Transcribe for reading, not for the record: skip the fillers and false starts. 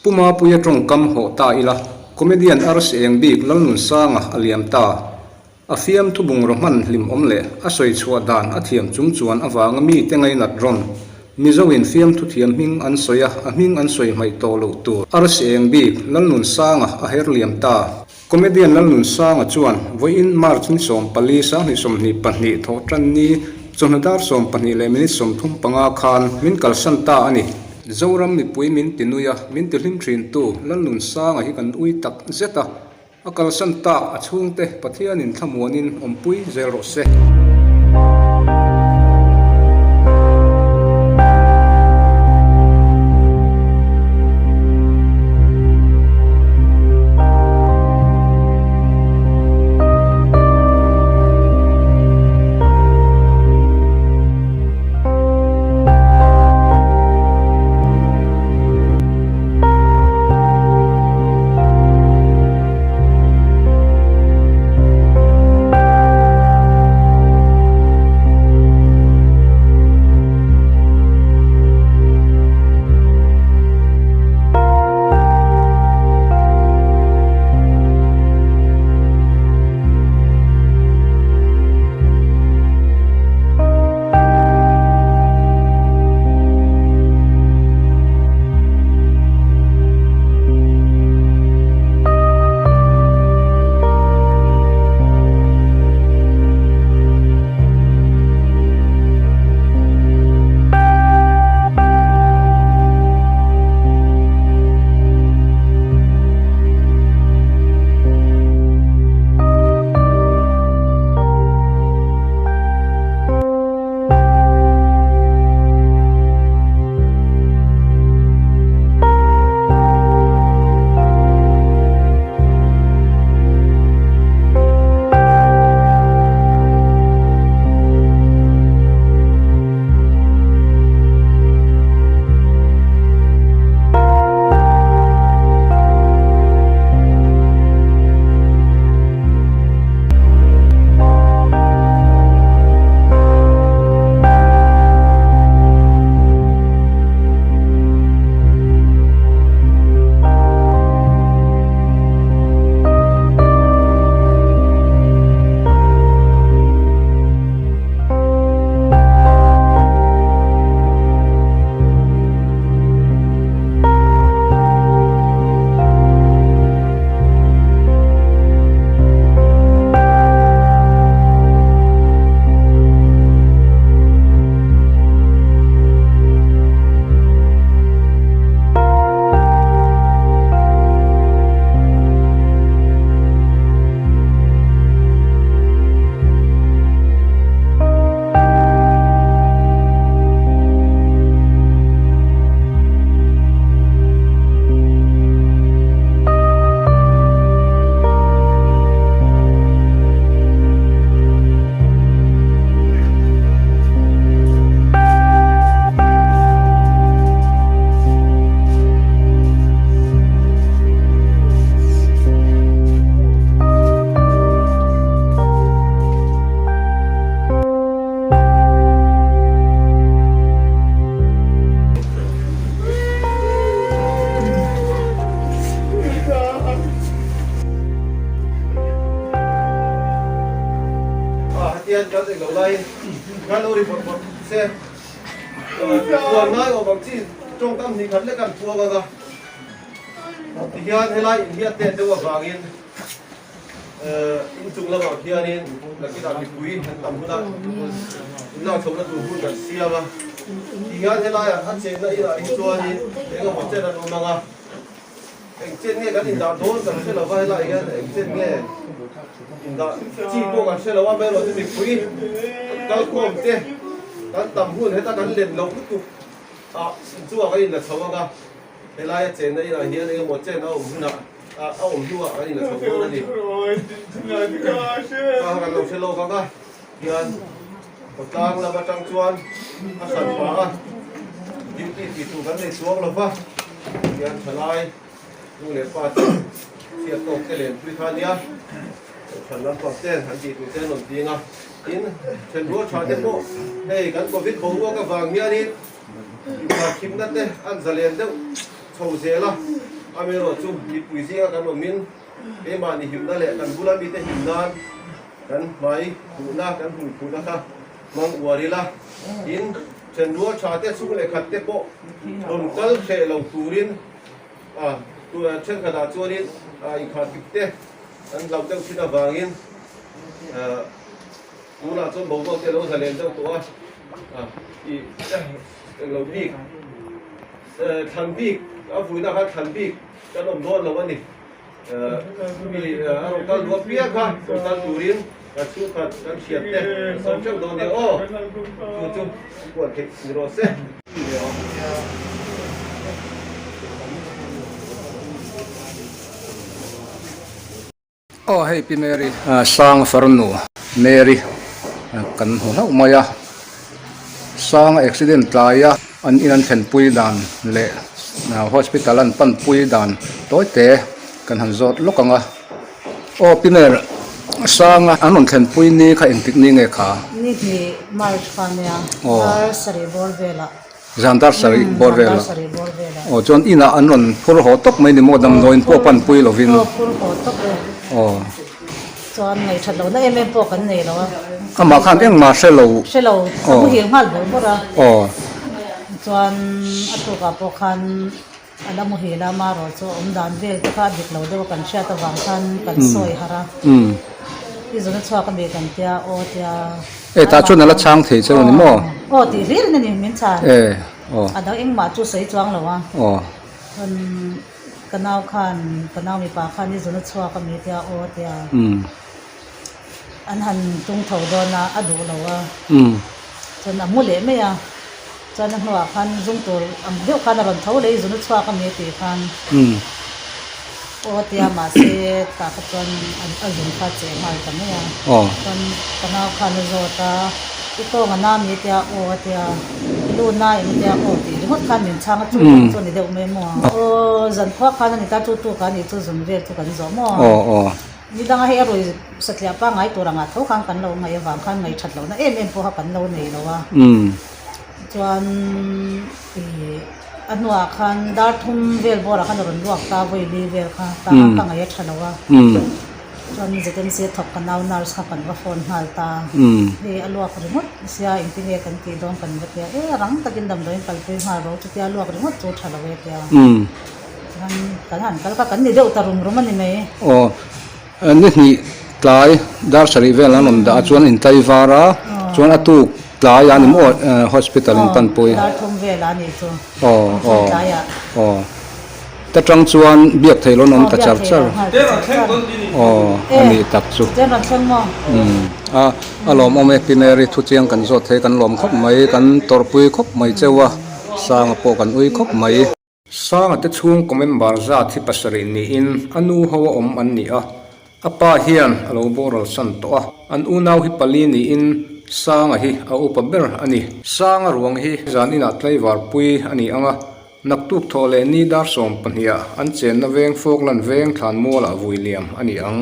Pu Mapuia tawngkam hawh ta ila, comedian arsi eng bik Lalnunsanga a liam ta. A fiamthu bungraw hman hlimawm leh a sawi chhuah dan a thiam chung chuan avanga mite ngainat rawn. Mizoin fiamthu thiam hming an sawi a, a hming an sawi hmaih tawh loh tur. Arsi eng bik Lalnunsanga a her liam ta. Comedian Lalnunsanga chuan vawiin March ni 14 2022 thawh tan ni chawhnu dar 12 leh minute 35 khan min kalsan ta a ni. Zoram mipui min ti nui a, min ti hlim thintu Lalnunsanga hi kan ui tak zet a, a kalsan tak a chhungte Pathianin thlamuanin awmpui zel rawh se. Hetian kan eng lo laiin kan lo ri bawrh bawrh se huan ngai awm ang chi tawngkam hnih khat lek an phuak ang a tihian helai inhiat tet deuh avangin inchung lamah khianin nakinah mipui an tam hunah inlak chhohna tur hun kan siam a tihian helaiah a chenna inah hi chuanin eng emaw chen an awm ang a eng chen nge kan indah dawn kan hre lo va helaiah hian eng chen nge indah chi pawh kan hre lo a amaherawhchu mipui kalkhawm te kan tam hun heta kan len loh lutuk ah inchungah kan inla chho ang a helaia chenna inah hian eng emaw chen a awm hunah a awm hnuah kan inla chho dawn a ni. Kha kan lo hre lawk ang a, hian khawtlang lam atang chuan a hran pah a, duty tih tur kan nei chuang lo va, hian thalai nu leh pa te chhiat tawk te lenpui kha a nia, kohhran lampang ten an tih tur te an rawn ding a, tin thenrual tha te pawh hei kan covid boruak avang hianin inkhar thimna te an zalen deuh chho zel a. Amaherawhchu mipui zinga kan awmin keimahni himna leh kan bula mite him nan kan hmai khuhna, kan hmui khuhna kha hmang uar ila. Tin, thenrual tha te chhung leh khat te pawh rawn kal hreh lo turin thenkhatah chuanin inkhahpik te an hlauh deuh thin avangin Tunah chuan boruak te a lo zalen deuh tawh a, ih englo bik thlan bik a vuina kha thlan bik kan awm dawn lo a ni. Mi a rawn kal duh apiang kha rawn kal turin kan chhungkhat kan hriat te kan sawm theuh dawn nia aw, chu chu puan theih ni rawh se. Aw hei Pi Mary Sang farnu Mary kan hmu hlauh mai a, Sanga accident tlai a an in an thlenpui dan leh hospital an panpui dan tawi te kan han zawt lawk ang a. Aw Pi Mary Sanga an rawn thlenpui ni kha engtik ni nge kha? Ni hnih March kha nia, dar sarih bawr velah. Zan dar sarih bawr vel ah. Aw chuan inah an rawn phur haw tawp mai ni maw damdawiin pawh pan pui lovin. Aw phur haw tawp e. Aw. Chuan ngaihṭhat lohna em em pawh kan nei lo a. Amah khan engmah hre lo. Hre lo, a muhil nghal bawrh bawrh a. Aw. Chuan a tukah pawh khan a la muhil a, amaherawh chu awm dan vel te kha a dik lo deuh a kan hriat avang khan kan sawi harh a. I zun a chhuak a mi kan tia aw tia. E tah chuan a la chhang thei cheu a ni maw? Aw tih hlir in a ni min chhan. E aw. A dang engmah chu sawi chuang lo a. Aw. Chuan ka nau khan ka nau mipa khan i zun a chhuak a mi tia aw tia. An han tung tho dawn a a duh lo a. Chuan a mu leh mai a. Chuan a hnuah khan zung tur ang deuh khan a rawn tho leh i zun a chhuak a mi tih khan aw tia mahse tah kha chuan a zun kha a cheh nghal ta mai a. Chuan ka nau khan a zawt a, i tawng a na mi tia aw a tia, i lu na em tia aw tih ringawt khan min chhang a chu tum chu a ni deuh mai maw. Aw zankhua khan a ni ta chu tu ka nih chu zun vel chu kan zawh maw. Ni danga hei a rawi satliah pangngai tur angah tho khan kan lo ngaih avang khan ngaihthat lohna em em pawha kan lo nei lo a. Chuan ih a hnuah khan dar thum vel bawrah khan a rawn luak ta vawi li vel kha tah khan ka ngaih a tha lo a. Chuan ZMC a thawk ka nau nurse kha kan va phone nghal ta. Hei a luak ringawt sia engtin nge kan tih dawn kan va tia e rang takin damdawiin kalpui nghal rawh chutia a luak ringawt chu tha lo e tia. Chuan kan han kal kha kan ni deuh ta rum rum a ni mai. Aw, ni hnih tlai dar sarih vel an rawn dah a chuan in tlai var a, chuan a tuk tlai a ni maw hospital in panpui. Aw, dar thum vel a nih chu. Aw, aw, aw. Ta tang chuan biak theih lo an awm ta char char. Aw, a nih tak chu. A, a lawmawm e Pi Mary thu chiang kan zawt thei kan lawm khawp mai, kan tawrhpui khawp mai cheu a, Sanga pawh kan ui khawp mai. Sanga te chhungkaw member zat hi pasarih niin a nu ho a awm an ni a, a pa hian a lo boral san tawh a, an unau hi pali niin Sanga hi a upa ber a ni. Sanga ruang hi zan inah tlaivar pui a ni ang a, naktuk thawh leh ni dar 12 ah an chenna veng Falkland veng thlan mualah vui liam a ni ang.